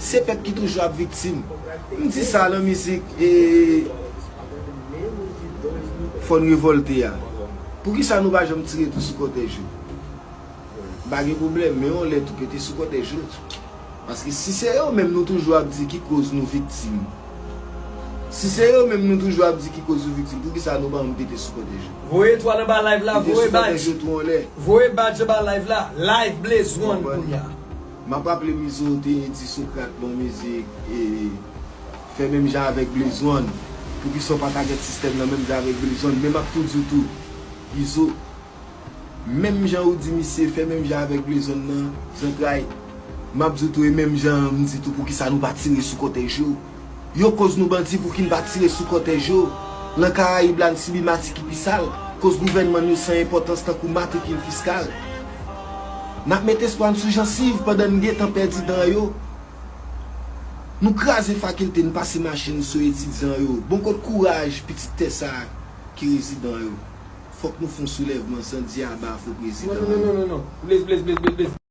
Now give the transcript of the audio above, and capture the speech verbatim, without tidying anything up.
Se pèp ki toujou ap viktim. M di sa nan mizik e fò n revòlte a. Poukisa nou pa janm tire tou sou kòtèj yo? M pa gen pwoblèm, men yon lè tou pete sou kòtèj yo. Paske si se yo menm nou toujou ap di ki koz nou viktim, si se yo menm nou toujou ap di ki koz nou viktim, poukisa nou pa janm pete sou kòtèj yo? Voye etwal anba live la, voye badj. Pete sou kòtèj yo tou yon lè. Voye badj anba live la. Live Blaze One kounye a. M ap raple mizik ou te di Socrate nan mizik e fè menm jan avèk Blaze One. Poukisa w pa tagèt sistèm nan menm jan avèk Blaze One? Men m ap tou di w tou, Izo, menm jan ou di misye fè menm jan avèk Blaze One nan, zantray, m ap di w tou e menm jan m di tou poukisa nou pa tire sou kòtèj yo. Yo koz nou bandi, pouki n pa tire sou kòtèj yo? Lan Karayib la n sibi matik ki pi sal, koz gouvènman n yo san enpòtans tankou matrikil fiskal. N ap met espwa n sou jansiv pandan n gentan pèdi dan yo. Nou kraze fakilte, n pase machin sou etidyan yo. Bon kot kouraj pitit tè sa a ki rezidan yo. Fòk nou fè yon soulèvman san di aba fo prezidan yo. Non, non, non, non, non. Blaze, Blaze, Blaze, Blaze, Blaze.